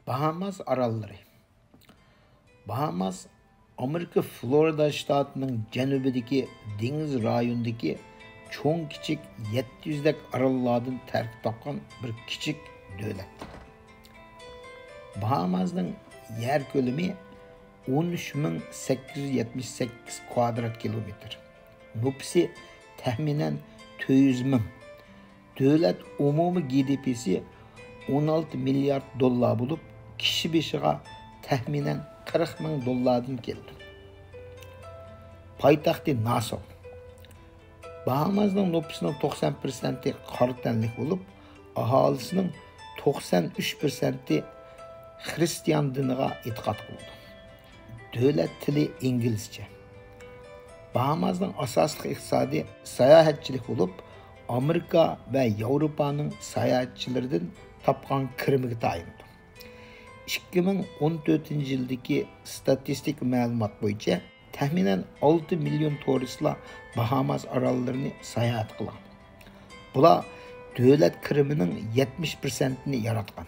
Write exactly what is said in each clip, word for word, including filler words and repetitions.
باھاماس ئاراللىرى. باھاماس ئامېرىكا فلورىدا شتاتىنىڭ جەنۇبىدىكى دېڭىز رايونىدىكى چوڭ كىچىك يەتتە يۈزدەك ئاراللاردىن تەركىب تاپقان بىر كىچىك دۆلەت. باھاماسنىڭ يەر كۆلىمى ئون ئۈچ مىڭ سەككىز يۈز يەتمىش سەككىز كۋادرات كىلومېتىر. نوپۇسى تەخمىنەن تۆت يۈز مىڭ. دۆلەت ئومۇمىي گې دې پېسى ئون ئالتە مىليارد دوللار بولۇپ، كىشى بېشىغا تەخمىنەن قىرىق مىڭ دوللاردىن كېلىدۇ. پايتەختى ناساۋ. باھاماسنىڭ نوپۇسىنىڭ توقسان پىرسەنتى قارا تەنلىك بولۇپ، ئاھالىسىنىڭ توقسان ئۈچ پىرسەنتى خىرىستىيان دىنىغا ئېتىقاد قىلىدۇ. دۆلەت تىلى ئىنگلىزچە. باھاماسنىڭ ئاساسلىق ئىقتىسادى ساياھەتچىلىك بولۇپ، ئامېرىكا ۋە ياۋروپانىڭ ساياھەتچىلىرىدىن تاپقان كىرىمىگە تايىنىدۇ. ئىككى مىڭ ئون تۆتىنچى يىلدىكى ستاتىستىكا مەلۇمات بويىچە، تەخمىنەن ئالتە مىليون تۇرىستلار باھاماس ئاراللىرىنى ساياھەت قىلغان. بۇلار دۆلەت كىرىمىنىڭ يەتمىش پىرسەنتىنى ياراتقان.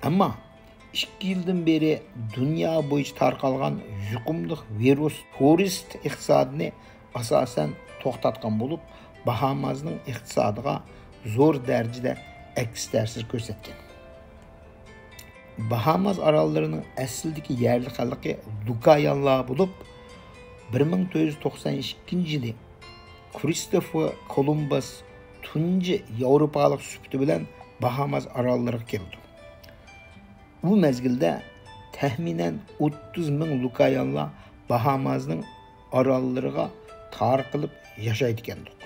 ئەمما ئىككى يىلدىن بېرى دۇنيا بويىچە تارقالغان يۇقۇملۇق ۋىرۇس تۇرىست ئىقتىسادىنى ئاساسەن توختاتقان بولۇپ، باھاماسنىڭ ئىقتىسادىغا زور دەرىجىدە ئەكس تەسىر كۆرسەتكەن. باھاماس ئاراللىرىنىڭ ئەسلىدىكى يەرلىك خەلقى لۇكايانلار بولۇپ، بىر مىڭ تۆت يۈز توقسان ئىككىنچى يىلى كرىستوفېر كولۇمبۇس تۇنجى ياۋروپالىق سۈپىتى بىلەن باھاماس ئاراللىرىغا كېلىدۇ. ئۇ مەزگىلدە تەخمىنەن ئوتتۇز مىڭ لۇكايانلار باھاماسنىڭ ئاراللىرىغا تارقىلىپ ياشايدىكەندۇق.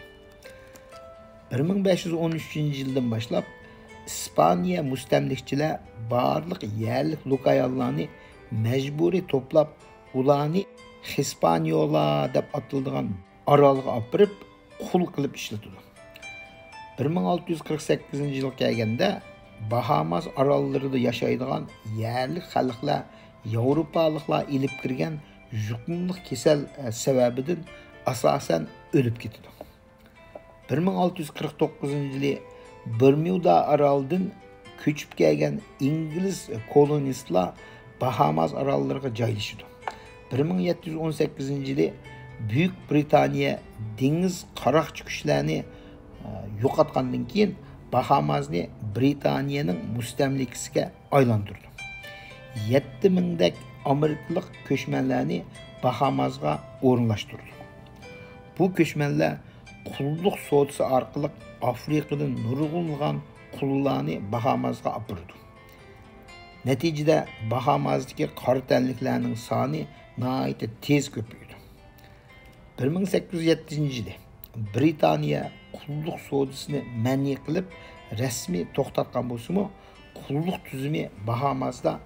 بىر مىڭ بەش يۈز ئون ئۈچىنچى يىلدىن باشلاپ ئىسپانىيە مۇستەملىكىچىلەر بارلىق يەرلىك لۇكايانلارنى مەجبۇرىي توپلاپ، ئۇلارنى خىسپانيولا دەپ ئاتىلىدىغان ئارالغا ئاپىرىپ، قۇل قىلىپ ئىشلىتىدۇ. بىر مىڭ ئالتە يۈز قىرىق سەككىزىنچى يىلغا كەلگەندە، باھاماس ئاراللىرىدا ياشايدىغان يەرلىك خەلقلەر ياۋروپالىقلار ئېلىپ كىرگەن يۇقۇملۇق كېسەل، ئە، سەۋەبىدىن ئاساسەن ئۆلۈپ كېتىدۇ. بىر مىڭ ئالتە يۈز قىرىق توققۇزىنچى يىلى بېرميۇدا ئارالىدىن كۆچۈپ كەلگەن ئىنگلىز كولونىستلار باھاماس ئاراللىرىغا جايلىشىدۇ. بىر مىڭ يەتتە يۈز ئون سەككىزىنچى يىلى بۈيۈك برىتانىيە دېڭىز قاراقچى كۈچلەرنى، ئە، يوقاتقاندىن كېيىن، باھاماسنى برىتانىيەنىڭ مۇستەملىكىسىگە ئايلاندۇرىدۇ. يەتتە مىڭدەك ئامېرىكىلىق كۆچمەنلەرنى باھاماسقا ئورۇنلاشتۇرىدۇ. بۇ كۆچمەنلەر قۇللۇق سودىسى ئارقىلىق ئافرىقىدىن نۇرغۇنلىغان قۇللارنى باھاماسقا ئاپىرىدۇ. نەتىجىدە، باھاماسدىكى قارا تەنلىكلەرنىڭ سانى ناھايىتى تېز كۆپىيىدۇ. بىر مىڭ سەككىز يۈز يەتتىنچى يىلى برىتانىيە قۇللۇق سودىسىنى مەنئى قىلىپ، رەسمىي توختاتقان بولسىمۇ، قۇللۇق تۈزۈمى باھاماستا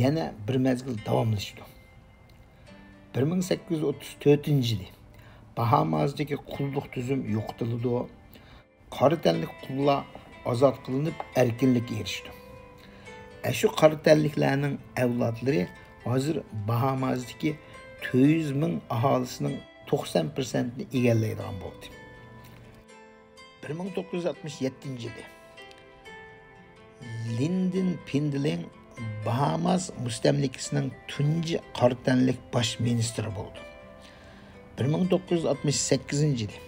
يەنە بىر مەزگىل داۋاملىشىدۇ. بىر مىڭ سەككىز يۈز ئوتتۇز تۆتىنچى يىلى باھاماسدىكى قۇللۇق تۈزۈم يوقىتىلىدۇ. قارا تەنلىك قۇللار ئازاد قىلىنىپ، ئەركىنلىككە ئېرىشىدۇ. ئەشۇ قارا تەنلىكلەرنىڭ ئەۋلادلىرى ھازىر باھاماسدىكى تۆت يۈز مىڭ ئاھالىسىنىڭ توقسان پىرسەنتىنى ئىگىلەيدىغان بولدى. بىر مىڭ توققۇز يۈز ئاتمىش يەتتىنچى يىلى لىندىن پىندلىڭ باھاماس مۇستەملىكىسىنىڭ تۇنجى قارا تەنلىك باش مىنىستىرى بولدى. بىر مىڭ توققۇز يۈز ئاتمىش سەككىزىنچى يىلى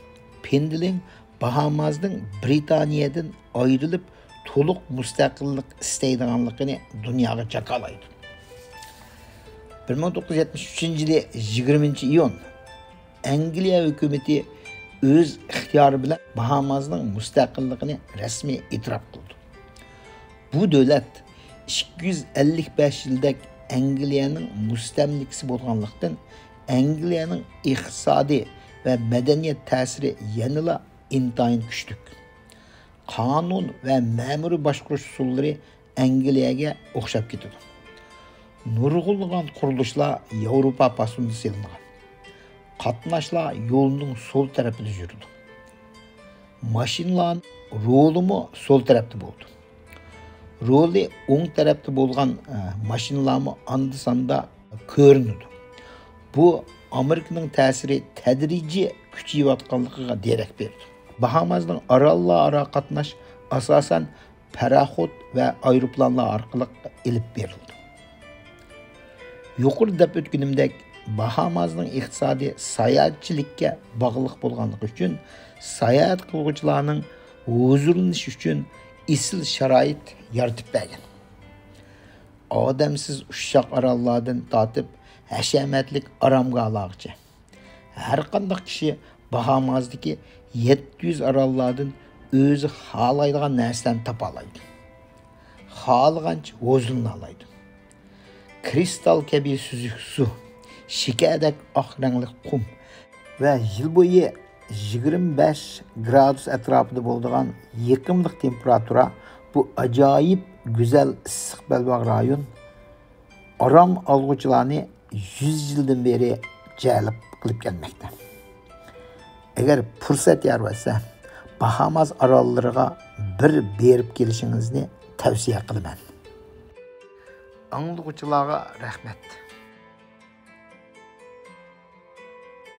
پىندلىڭ باھاماسنىڭ برىتانىيەدىن ئايرىلىپ، تولۇق مۇستەقىللىق ئىستەيدىغانلىقىنى دۇنياغا جاكارلايدۇ. بىر مىڭ توققۇز يۈز يەتمىش ئۈچىنچى يىلى يىگىرمىنچى ئىيۇن ئەنگلىيە ھۆكۈمىتى ئۆز ئىختىيارى بىلەن باھاماسنىڭ مۇستەقىللىقىنى رەسمىي ئېتىراپ قىلدى. بۇ دۆلەت ئىككى يۈز ئەللىك بەش يىلدەك ئەنگلىيەنىڭ مۇستەملىكىسى بولغانلىقتىن، ئەنگلىيەنىڭ ئىقتىسادىي ۋە مەدەنىيەت تەسىرى يەنىلا ئىنتايىن كۈچلۈك. قانۇن ۋە مەمۇرىي باشقۇرۇش ئۇسۇللىرى ئەنگلىيەگە ئوخشاپ كېتىدۇ. نۇرغۇنلىغان قۇرۇلۇشلار ياۋروپا پاسونىدا سېلىنغان. قاتناشلار يولنىڭ سول تەرىپىدە يۈرىدۇ. ماشىنىلار رولىمۇ سول تەرەپتە بولىدۇ. رولى ئوڭ تەرەپتە بولغان، ئە، ماشىنىلارمۇ ئاندا-ساندا كۆرۈنىدۇ. بۇ ئامېرىكىنىڭ تەسىرى تەدرىجىي كۈچىيىۋاتقانلىقىغا دېرەك بېرىدۇ. باھاماسنىڭ ئاراللار ئارا قاتناش ئاساسەن پاراخوت ۋە ئايروپىلانلار ئارقىلىق ئېلىپ بېرىلىدۇ. يۇقىرىدا دەپ ئۆتكىنىمدەك، باھامازنىڭ ئىقتىسادى ساياھەتچىلىككە باغلىق بولغانلىقى ئۈچۈن، ساياھەت قىلغۇچىلارنىڭ ھۇزۇرلىنىشى ئۈچۈن ئېسىل شارائىت يارىتىپ بەرگەن. ئادەمسىز ئۇششاق ئاراللاردىن تارتىپ ھەشەمەتلىك ئارامگاھلارغىچە، ھەرقانداق كىشى باھامازدىكى يەتتە يۈز ئاراللاردىن ئۆزى خالايدىغان نەرسىلەرنى تاپالايدۇ. خالىغانچە ھۇزۇرلىنالايدۇ. كرىستال كەبى سۈزۈك سۇ، شېكەردەك ئاق رەڭلىك قۇم ۋە يىل بويى يىگىرمە بەش گرادۇس ئەتراپىدا بولىدىغان يېقىملىق تېمپېراتۇرا بۇ ئاجايىپ گۈزەل ئىسسىق بەلباغ رايون ئارام ئالغۇچىلارنى يۈز يىلدىن بېرى جەلپ قىلىپ كەلمەكتە. ئەگەر پۇرسەت يار بەرسە، باھاماس ئاراللىرىغا بىر بېرىپ كېلىشىڭىزنى تەۋسىيە قىلىمەن. ئاڭلىغۇچىلارغا رەھمەت.